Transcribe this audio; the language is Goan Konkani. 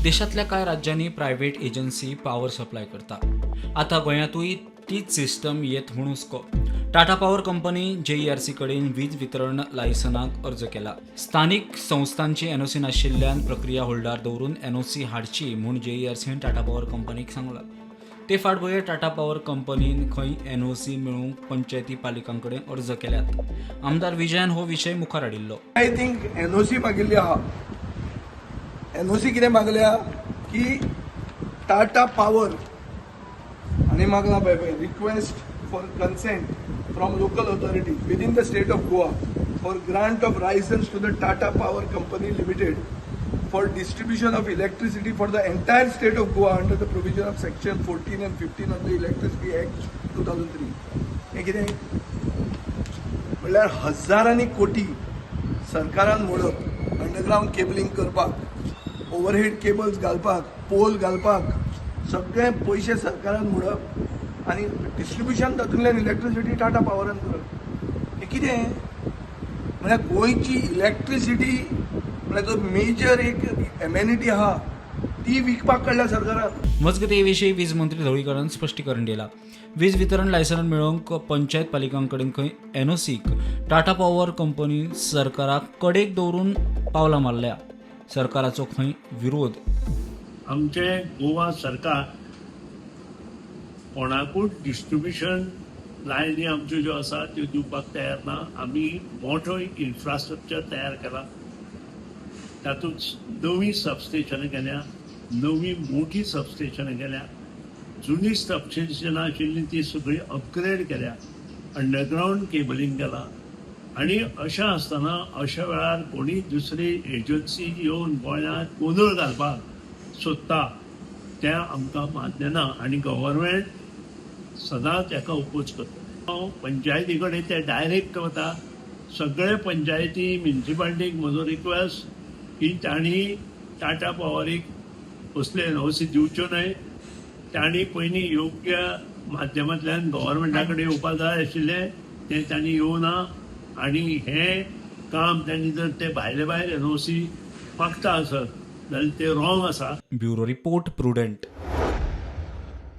देशांतल्या कांय राज्यांनी प्रायव्हेट एजन्सी पावर सप्लाय करता. आतां गोंयांतूय तीच सिस्टम येत म्हूण हुस्को. टाटा पॉवर कंपनी जेईआरसी कडेन वीज वितरण लायसनाक अर्ज केला. स्थानीक संस्थांची एनओसी नाशिल्ल्यान प्रक्रिया होल्डार दवरून एनओसी हाडची म्हूण जेईआरसीन टाटा पॉवर कंपनीक सांगलां. ते फाटभुंयेर टाटा पॉवर कंपनीन खंय एनओसी मेळूंक पंचायती पालिकां कडेन अर्ज केल्यात. आमदार विजयान हो विशय मुखार हाडिल्लो. I think NOC मागिल्ली आहा. एनओसी कितें मागल्या की टाटा पावर आनी मागला पळय पळय, request for consent from local authority within the state of Goa for grant of license to the Tata Power Company Limited for distribution of electricity for the entire state of Goa under the provision of section 14 and 15 of the Electricity Act 2003. हें कितें म्हणल्यार हजारांनी कोटी सरकारान मोडप, अंडरग्रावंड केबलिंग करपाक, ओवरहेड केबल्स घालपाक, पोल घालपाक, सगळे पयशे सरकारान मोडप आनी डिस्ट्रिब्युशन तातूंतल्यान इलेक्ट्रिसिटी टाटा पावरान करप, हें कितें? म्हळ्यार गोंयची इलेक्ट्रिसिटी म्हळ्यार जो मेजर एक एमेनिटी आहा, ती विकपाक काडल्या सरकारान. मजगतीं, हे विशीं वीज मंत्री ढवळीकारान स्पश्टीकरण दिलां. वीज वितरण लायसन मेळोवंक पंचायत पालिकां कडेन खंय एनओसीक टाटा पॉवर कंपनी सरकाराक कडेक दवरून पावलां मारल्या. सरकाराचो खंय विरोध आमचे गोवा सरकार कोणाकूच डिस्ट्रिब्युशन लायनी आमच्यो ज्यो आसा त्यो दिवपाक तयार ना. आमी मोठो एक इन्फ्रास्ट्रक्चर तयार केला. तातूंत नवी सबस्टेशनां केल्या, नवी मोठी सबस्टेशनां केल्या, जुनी सबस्टेशनां आशिल्लीं ती सगळीं अपग्रेड केल्या, अंडरग्रावंड केबलिंग केला आनी अशें आसतना अशा वेळार कोणी दुसरी एजन्सी येवन गोंयांत गोंदळ घालपाक सोदता, तें आमकां मान्य ना आनी गव्हर्मेंट सदांच हाका अपोज करता. हांव पंचायती कडेन ते डायरेक्ट वता. सगळे पंचायती, म्युनिसिपालिटीक म्हजो रिक्वेस्ट की तांणी टाटा पॉवरीक कसले एनओसी दिवच्यो न्हय. तांणी पयलीं योग्य माध्यमांतल्यान गव्हर्मेंटा कडेन येवपाक जाय आशिल्लें, तें तांणी येवना आनी हें काम तांणी जर ते भायले भायर एनओसी मागता आसत जाल्यार ते रॉंग आसा. Bureau report, prudent.